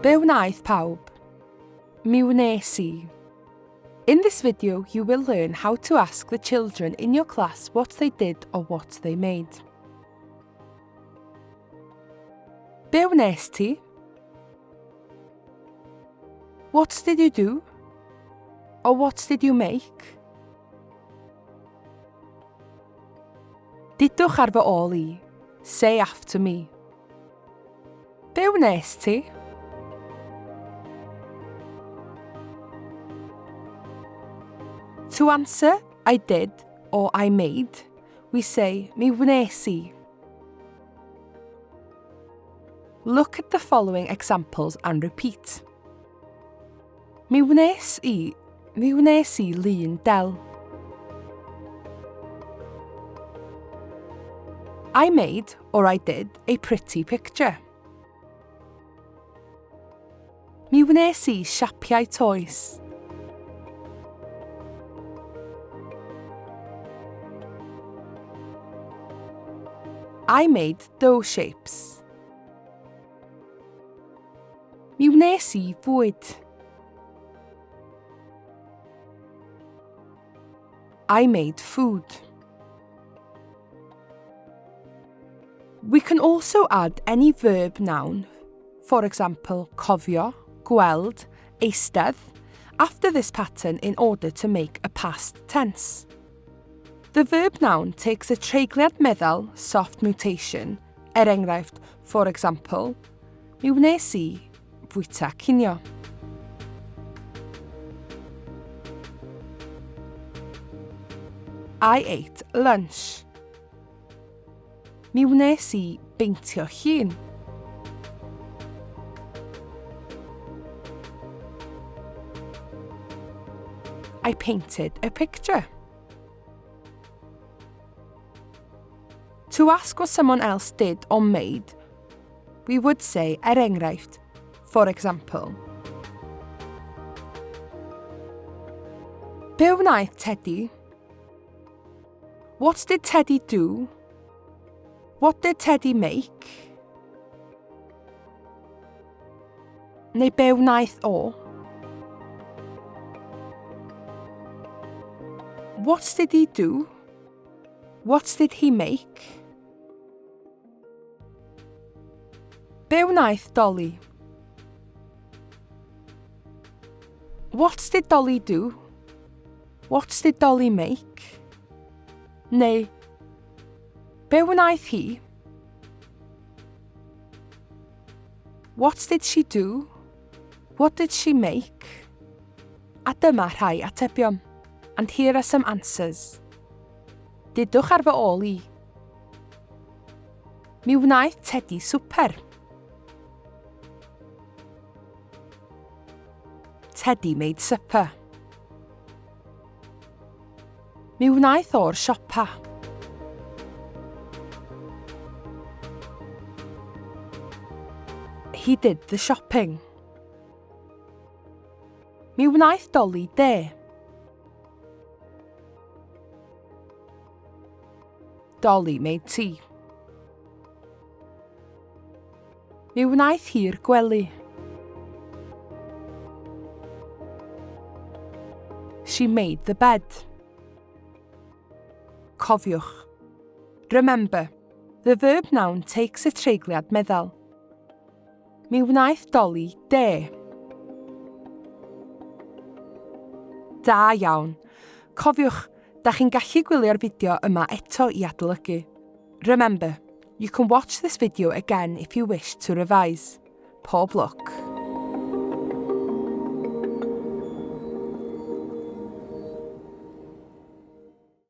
Be wnaeth pawb? Mi wnes i. In this video, you will learn how to ask the children in your class what they did or what they made. Be wnes ti? What did you do? Or what did you make? Dudwch ar fy ôl i. Say after me. Be wnes ti? To answer I did or I made, we say mi wnes i. Look at the following examples and repeat. Mi wnes i, mi wnes i lun del. I made, or I did, a pretty picture. Mi wnes i siapiau toes. I made dough shapes. Mi wnes i fwyd. I made food. We can also add any verb noun, for example, cofio, gweld, eistedd, after this pattern in order to make a past tense. The verb noun takes a treigliad meddal, soft mutation, er enghraifft, for example, mi wnes i fwyta cinio. I ate lunch. Mi wnes i beintio llun. I painted a picture. To ask what someone else did or made, we would say, er enghraifft, for example. Be wnaeth Teddy? What did Teddy do? What did Teddy make? Neu be wnaeth o? What did he do? What did he make? Be wnaeth Dolly? What did Dolly do? What did Dolly make? Neu, be wnaeth hi? What did she do? What did she make? A dyma rhai atebion. And here are some answers. Dudwch ar fy ôl i. Mi wnaeth Teddy swper. Teddy made supper. Mi wnaeth o'r siopa. He did the shopping. Mi wnaeth Dolly de. Dolly made tea. Mi wnaeth hi'r gwely. She made the bed. Cofiwch. Remember, the verb noun takes a treigliad meddal. Mi wnaeth Dolly de. Da iawn. Cofiwch, da chi'n gallu gwylio'r fideo yma eto i adolygu. Remember, you can watch this video again if you wish to revise. Pob lwc!